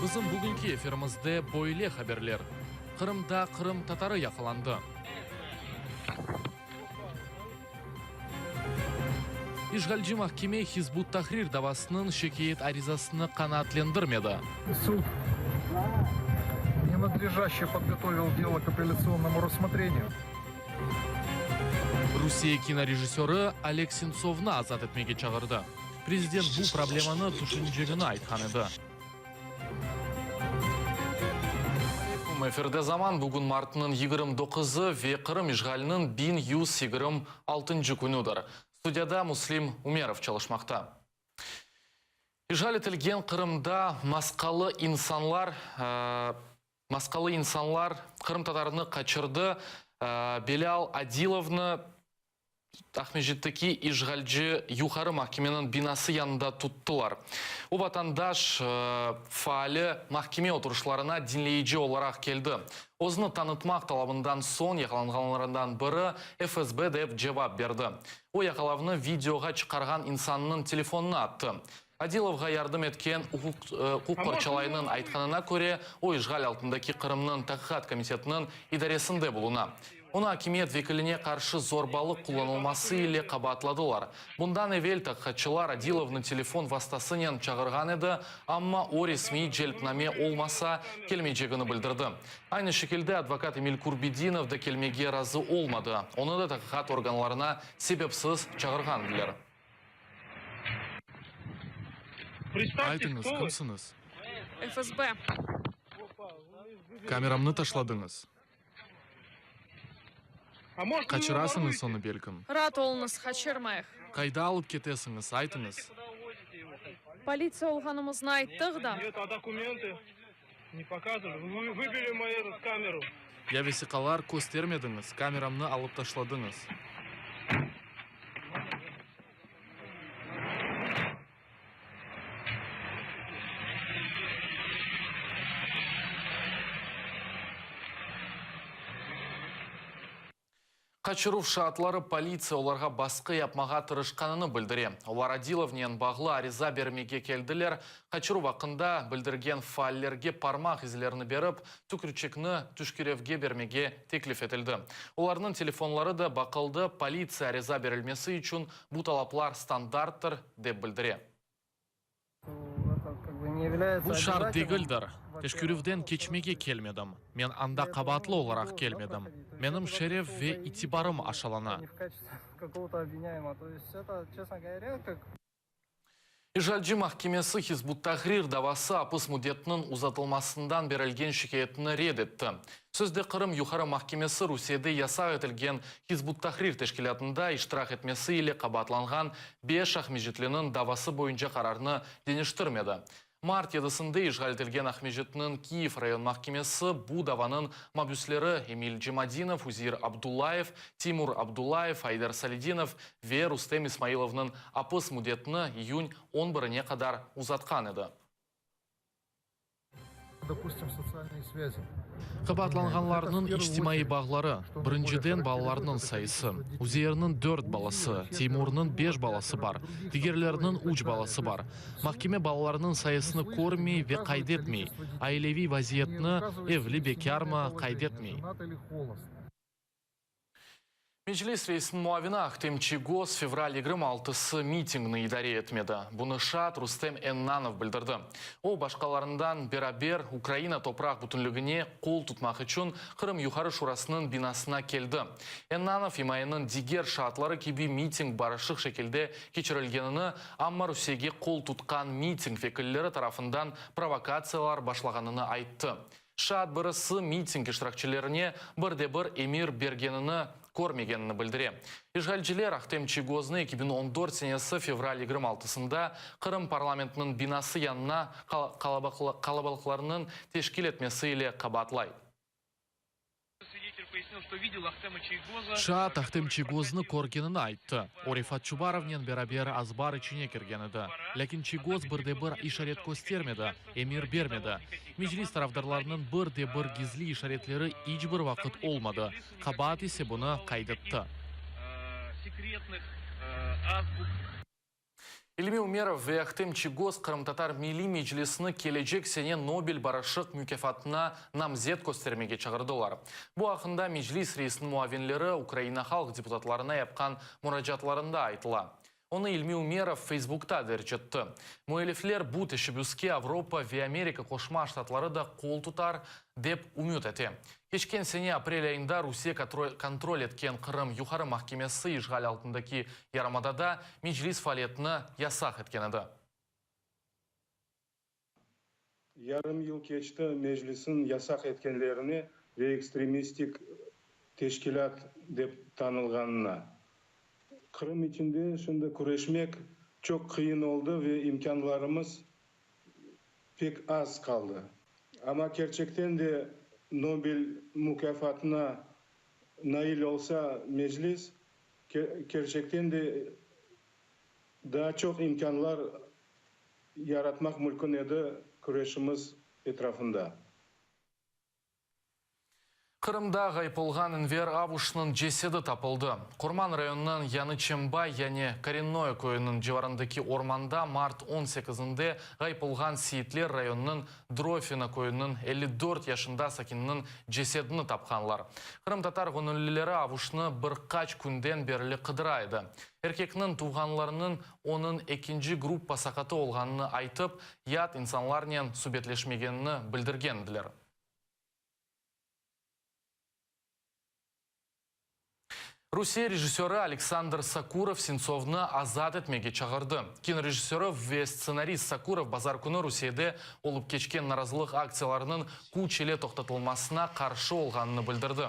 Bizim bugünki efirimizde böyle haberler, Qırımda qırımtatarı yaqalandı. İşğalci mahkeme Hizb ut-Tahrir davasınıñ şikâyet arizasını qanaatlendirmedi. Sud nenaдлежаще podgotovil delo k apellâtsionnomu rassmotreniyu. Rusiye kinorejissörı Oleg Sentsovnı azat etmege çağırdı. Prezident bu problemanı tüşünecegini aytqan edi. Efirde Zaman, bugün martnıñ 29-ı ve Qırım işğaliniñ 1126-ncı künüdir. Studiyada Müslim Ümerov çalışmaqta. İşğal etilgen Qırımda maskalı insanlar maskalı insanlar qırımtatarını qaçırdı, Belâl Adilovnı Aqmescitteki işğalci Yuqarı mahkemeniñ binası yanında tuttılar. O vatandaş faali mahkeme oturışlarına diñleyici olaraq keldi. Özüni tanıtmaq talabından soñ yaqalanğanlarından biri FSB dep cevap berdi. O yaqalavnı videoğa çıqarğan insannıñ telefonına attı. Adilovğa yardım etken uquq qorçalayınıñ aytqanına köre, o işğal altındaki Qırımnıñ Taqiqat komitetiniñ idaresinde buluna. Onı akimiyet vekiline qarşı zorbalıq qullanılması ile qabaatladılar. Bundan evel taqiqatçılar Adilovnı telefon vastasınen çağırğan edi, amma o resmiy celpname olmasa, kelmeycegini bildirdi. Aynı şekilde advokat Emil Kurbedinov da kelmege razı olmadı, onı da taqiqat organlarına sebepsiz çağırğan ediler. Aytıñız, kimsiñiz? FSB. Kameramnı taşladıñız. Qaçırasıñız onı belkim. Raat oluñız, qaçırmayıq. Qayda alıp ketesiñiz, aytıñız. Politsiya olğanımıznı ayttıq da. Ya vesiqalar köstermediñiz, kameramnı alıp taşladıñız. Qaçıruv şaatları politsiya olarğa basqı yapmağa tırışqanını bildire. Olar Adilovnen bağlı ariza bermege keldiler, qaçıruv aqqında bildirgen faallerge parmaq izlerini berip, tükürçikni tüşkürevge bermege teklif etildi. Olarnıñ telefonları da baqıldı, politsiya ariza berilmesi içün bu talaplar standarttır, dep bildire. Bu şart degildir. Teşkerüvden keçmege kelmedim. Men anda qabaatlı olaraq kelmedim. Menim şeref ve itibarım aşalana. İşğalci mahkemesi Hizb ut-Tahrir davası apis müddetiniñ uzatılmasından berilgen şikâyetini red etti. Sözde Qırım Yuqarı mahkemesi Rusiyede yasaq etilgen Hizb ut-Tahrir teşkilâtında iştirak etmesi ile qabaatlanğan beş aqmescitliniñ davası boyunca qararnı deñiştirmedi. Mart yedisinde işğal etilgen Aqmescitniñ Kiyev rayon mahkemesi bu davanıñ mabüsleri Emil Cemadinov, Uzeir Abdullayev, Timur Abdullayev, Ayder Saledinov ve Rustem İsmailovnıñ apis müddetini iyün on birine qadar uzatqan edi. Qabaatlanğanlarnıñ içtimaiy bağları, birinciden balalarnıñ sayısı. Uzeirniñ dört balası, Teymurnıñ beş balası bar, digerleriniñ üç balası bar. Mahkeme balalarnıñ sayısını körmey ve qayd etmey, aileviy vaziyetni, evli-bekârmı, qayd etmey. Meclis reisiniñ muavini Ahtem Çiygoz fevral 26-sı mitingni idare etmedi. Bunı şaat Rustem Ennanov bildirdi. O, başqalarından beraber Ukraina topraq bütünligine qol tutmaq içün Qırım Yuqarı Şurasınıñ binasına keldi. Ennanov imayeniñ diger şaatları kibi miting barışıq şekilde keçirilgenini, amma Rusiyege qol tutqan miting vekilleri tarafından provokatsiyalar başlağanını ayttı. Şaat birisi miting iştirakçilerine bir de bir emir bergenini körmegenini bildire. İşğalciler Ahtem Çiygoznı 2014 senesi fevral 26-sında Qırım parlamentiniñ binası yanına qalabalıqlarnıñ teşkil etmesi ile qabaatlay. Şaat Ahtem Çiygoznı körgenini ayttı. O, Refat Çubarovnen beraber azbar içine kirgen edi. Lâkin Çiygoz bir de bir işaret köstermedi, emir bermedi. Meclis tarafdarlarınıñ bir de bir gizli işaretleri iç bir vaqıt olmadı, qabaat ise bunı qayd etti. İlmi Umerov ve Ahtem Çiygoz Qırımtatar Milliy Meclisini kelecek sene Nobel barışıq mukâfatına namzet köstermege çağırdılar. Bu aqqında Meclis reisiniñ muavinleri Ukraina halq deputatlarına yapqan muracaatlarında aytıla. Onı İlmi Umerov Feysbukta derc etti. Müellifler bu teşebbüske Avropa ve Amerika Qoşma Ştatları da qol tutar, dep ümüt ete. Keçken sene aprel ayında Rusiye kontrol etken Qırım Yuqarı mahkemesi işğal altındaki yarımadada Meclis faaliyetini yasaq etken edi. Yarım yıl keçti Meclisniñ yasaq etkenlerine ve ekstremistik teşkilât dep tanılğanına. Qırım içinde şimdi küreşmek çoq qıyın oldı ve imkânlarımız pek az qaldı. Amma kerçekten de Nobel mukâfatına nail olsa Meclis, kerçekten de daa çoq imkânlar yaratmaq mülkün edi küreşimiz etrafında. Qırımda ğayıp olğan Enver Avuşnıñ cesedi tapıldı. Qurman rayonınıñ Yañı Çembay, yani Korennoye köyüniñ civarındaki ormanda mart on sekizinde ğayıp olğan Seyitler rayonınıñ Drofino köyüniñ 54 yaşında sakininiñ cesedini tapqanlar. Qırımtatar göñüllileri Avuşnı bir qaç künden berli qıdıra edi. Erkekniñ tuvğanlarınıñ onıñ ekinci gruppa saqatı olğanını aytıp, yat insanlarnen subetleşmegenini bildirgen ediler. Rusiye rejissörı Aleksandr Sokurov Sentsovnı azat etmege çağırdı. Kinorejissörı ve stsenarist Sokurov bazar künü Rusiyede olıp keçken narazılıq aktsiyalarınıñ küç ile toqtatılmasına qarşı olğanını bildirdi.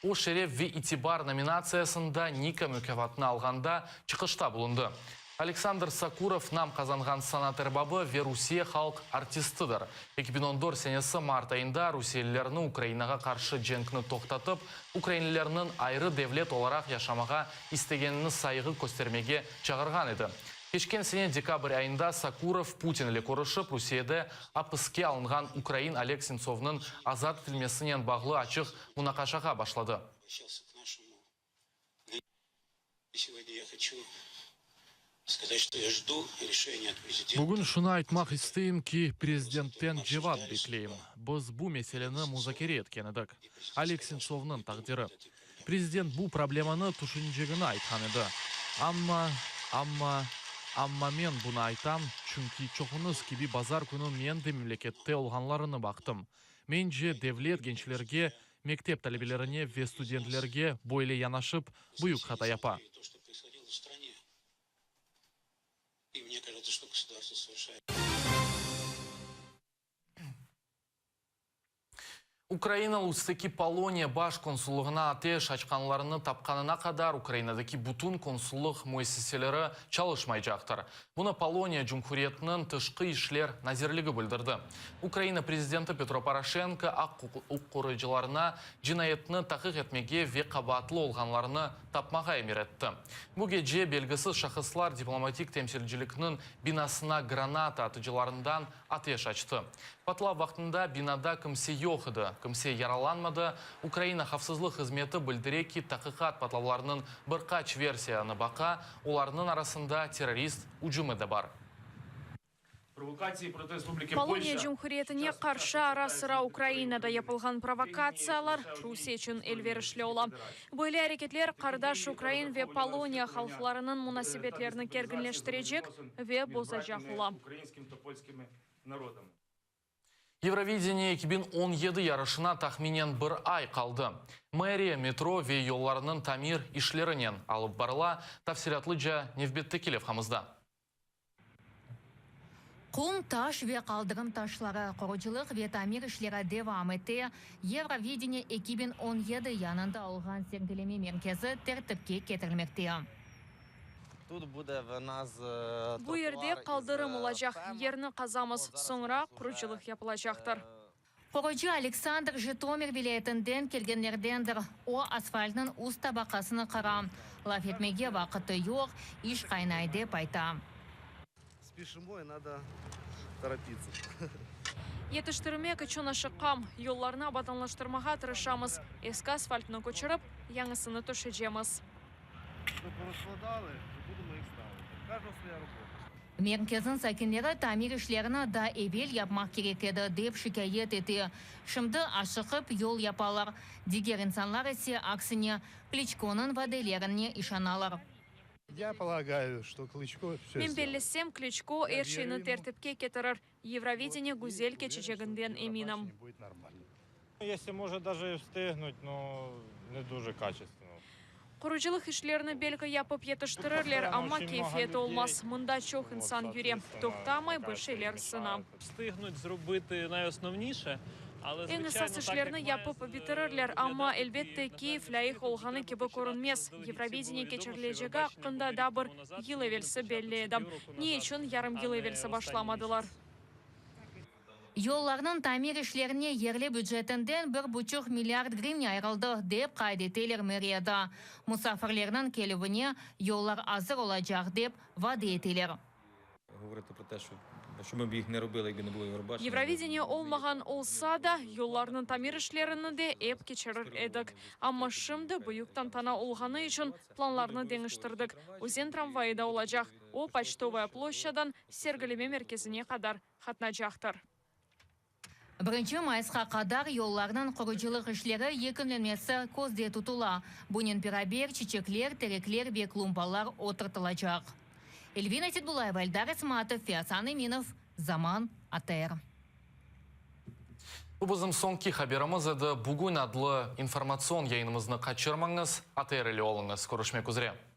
O, Şeref ve itibar nominatsiyasında Nika mukâfatını alğanda çıqışta bulundı. Aleksandr Sokurov nam qazanğan sanat erbabı ve Rusiye halq artistidir. 2014 senesi mart ayında rusiyelilerni Ukrainağa qarşı cenkni toqtatıp, ukrainlilerniñ ayrı devlet olaraq yaşamağa istegenini sayğı köstermege çağırğan edi. Keçken sene dekabr ayında Sokurov Putin ile körüşip, Rusiyede apiske alınğan ukrain Oleg Sentsovnıñ azat etilmesinen bağlı açıq munaqaşağa başladı. Bugün şunı aytmaq isteyim ki, prezidentten cevap bekleyim. Biz bu meseleni muzakere etken edik, Oleg Sentsovnıñ taqdiri. Prezident bu problemanı tüşünecegini aytqan edi. Amma, amma, amma men bunı aytam, çünki çoquñız kibi bazar künü men de memlekette olğanlarını baqtım. Mence, devlet gençlerge, mektep talebelerine ve studentlerge böyle yanaşıp, büyük hata yapa. Ukraina Lutsteki Poloniya baş konsullığına ateş açqanlarnı tapqanına qadar Ukrainadaki bütün konsullıq müessiseleri çalışmaycaqtır. Bunı Poloniya Cumhuriyetiniñ Tışqı işler nazirligi bildirdi. Ukraina prezidenti Petro Poroşenko aq-uquq qoruyıcılarına cinayetni taqiq etmege ve qabaatlı olğanlarnı tapmağa emir etti. Bu gece belgisiz şahıslar diplomatik temsilcilikniñ binasına granata atıcılarından ateş açtı. Patlav vaqtında binada kimse yoq edi, kimse yaralanmadı. Ukraina havfsızlıq hızmeti bildire ki, taqiqat patlavlarnıñ bir qaç versiyanı baqa, olarnıñ arasında terrorist ücümi de bar. Poloniya Cumhuriyetine qarşı ara-sıra Ukrainada yapılğan provokatsiyalar Rusiye içün elverişli ola. Böyle areketler qardaş ukrain ve poloniya halqlarınıñ munasebetlerini kerginleştirecek ve bozacaq ola. Eurovideniye 2017 yarışına tahminen bir ay qaldı. Meriya metro ve yollarnıñ tamir işlerinen alıp barıla. Tafsilâtlıca nevbetteki levhamızda. Qum, taş ve qaldırım taşları, qurucılıq ve tamir işleri devam ete, Eurovideniye 2017 yanında olğan sergileme merkezi tertipke ketirilmekte. Bu yerde qaldırım olacaq, yerni qazamız, soñra qurucılıq yapılacaqtır. Qurucı Aleksandr Jitomir vilâyetinden kelgenlerdendir. O, asfaltnıñ üst tabaqasını qıra. Laf etmege vaqıtı yoq, iş qaynay, dep ayta. Yetiştirmek içün aşıqam. Yollarnı abadanlaştırmağa tırışamız, eski asfaltnı köçürip, yañısını töşecemiz. Merkezniñ sakinleri tamir işlerini daa evel yapmaq kerek edi, dep şikâyet ete. Şimdi aşıqıp yol yapalar. Diger insanlar ise, aksine, Kliçkonıñ vadelerine işanalar. Ya polagayu, çto Klıçko vse Men sdelает. bellesem, Kliçko er şeyni tertipke ketirir. Yevrovideniye güzel keçeceginden eminim. Qurucılıq işlerini belki yapıp yetiştirirler, amma keyfiyeti olmaz. Mında çoq insan yüre, toqtamay, bir şeyler sına. Eñ esas işlerni yapıp bitirirler, amma, elbette, keyf lâyıq olğanı kibi körünmez. Yevrovideniye keçirilecegi aqqında daa bir yıl evelsi belli edi. Ne içün yarım yıl evelsi başlamadılar? Yollarnıñ tamir işlerine yerli bücetinden bir buçuq milliard grivna ayırıldı, dep qayd eteler meriyada. Musafirlerniñ kelüvine yollar azır olacaq, dep vade eteler. Yevrovideniye olmağan olsa da, yollarnıñ tamir işlerini de ep keçirir edik. Amma şimdi büyük tantana olğanı içün planlarnı deñiştirdik. Özen tramvayı da olacaq, o, Poçtovaya ploşçadan Sergileme merkezine qadar qatnacaqtır. Birinci mayısqa qadar yollarnıñ qurucılıq işleri yekünlenmesi közde tutula. Bunen beraber çiçekler, terekler ve klumbalar oturtılacaq. Elvina Setbulayeva, Eldar Esmatov ve Asan Eminov, Zaman, ATR. Bu bizim soñki haberimiz edi. Bugün adlı informatsion yayınımıznı qaçırmañız, ATR ile oluñız. Körüşmek üzre.